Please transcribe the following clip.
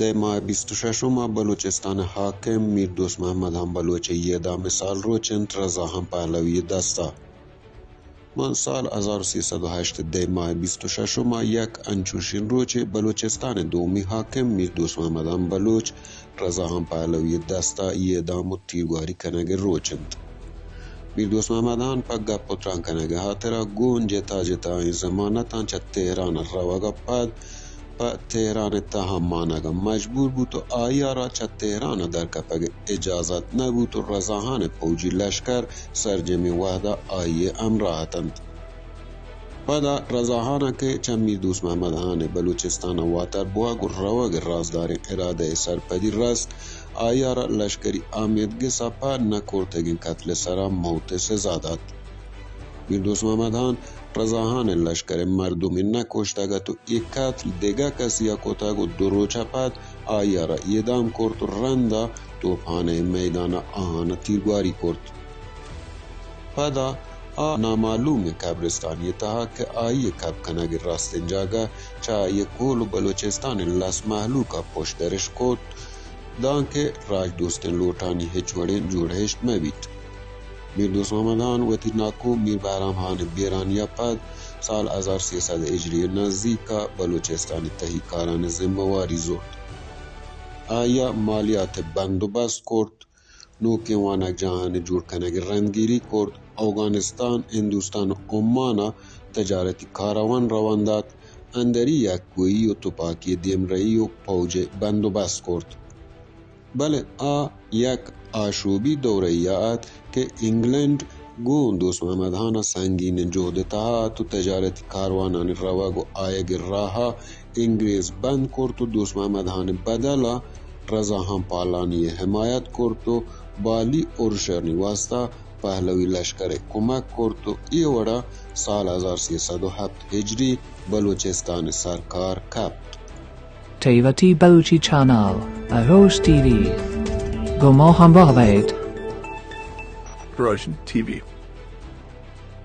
دہ ماہ بیست و ششم ءَ بلوچستان ءِ حاکم میر دوست محمد خان بلوچ ءِ اعدام ءِ سال روچ اِنت، رضا خان پہلوی ءِ دست ءَ۔ ماں سال ہزار و سیصد و ہشت ءِ دہ ماہ بیست و ششم ءَ یک انچوشیں روچے بلوچستان ءِ دومی حاکم میر دوست محمد خان بلوچ رضا خان پہلوی ءِ دست ءَ اعدام و تیرگواری کنگ ءِ روچ اِنت۔ میر دوست محمد خان پہ گپ و تران کنگ ءِ ہاترا گوں جتا جتائیں ضمانتاں چہ تہران ءَ روگ ءَ پد پہ تہران ءِ تہا مانگ ءَ مجبور بوت و آئی ءَ را چہ تہران ءَ درکپگ ءِ اجازت نہ بوت و رضا خان ءِ پوجی لشکر سرجمیں وہد ءَ آئی ءِ ہمراہ اتنت۔ پدا رضا خان ءَ کہ چہ میر دوست محمد خان ءِ بلوچستان ءَ واتر بوگ و روگ ءِ رازداریں ارادہ ءِ سرپدی رست، آئی ءَ را لشکری آمیدگس ءَ پہ نہ کرتگیں قتل ءِ سرا موت ءِ سزا دات۔ میر دوست محمد خان رضا خان ءِ لشکر ءِ مردمے نہ کشتگ ات و اے قتل دگہ کسے ءَ کتگ و دو روچ ءَ پد آئی ءَ را اعدام کرت و رند ءَ توپخانہ ءِ میدان ءَ آہان ءَ تیرگواری کرت۔ پدا آ نامعلومیں قبرستانی ءِ تہا کہ آئی ءِ کپ کنگ ءِ راستیں جاگہ چہ آئی ءِ کول و بلوچستان ءِ لس مہلوک ءَ پشدرش کرت، دانکہ راجدوستیں لوٹانی ہچ وڑیں جوڑہشت مہ بیت۔ میر دوست محمد خان وتی ناکو میر بہرام خان ءِ بیرانی ءَ پد سال ہزار سیصد ہجری ءِ نزیک ءَ بلوچستان ءِ تہی کارانی ذمہ واری زرت۔ آئی ءَ مالیات ءِ بندوبست کرت، نوکیں وانگجاہانی جوڑ کنگ ءِ رندگیری کرت، اوگانستان، ہندوستان و عمان ءَ تجارتی کاروان روان دات، اندری یکوئی و تپاکی دیمرئی و پوج ءِ بندوبست کرت۔ بلے آ یک آشوبی دورے ءَ ات کہ انگلینڈ گوں دوست محمد خان ءَ سنگینیں جہد ءِ تہا ات و تجارتی کاروانانی روگ و آیگ ءِ راہ ءَ انگریز بند کرت و دوست محمد خان ءِ بدل ءَ رضا خان پالانی ءِ حمایت کرت و بالی ارشانی واسطہ پہلوی لشکر ءِ کمک کرت و اے وڑا سال ہزار سیصد و ہپت ہجری بلوچستان ءِ سرکار کپت۔ تیوتی بلوچی چینل، اہوز ٹی وی، گوں ما ہمراہ بئیت۔ Persian T V.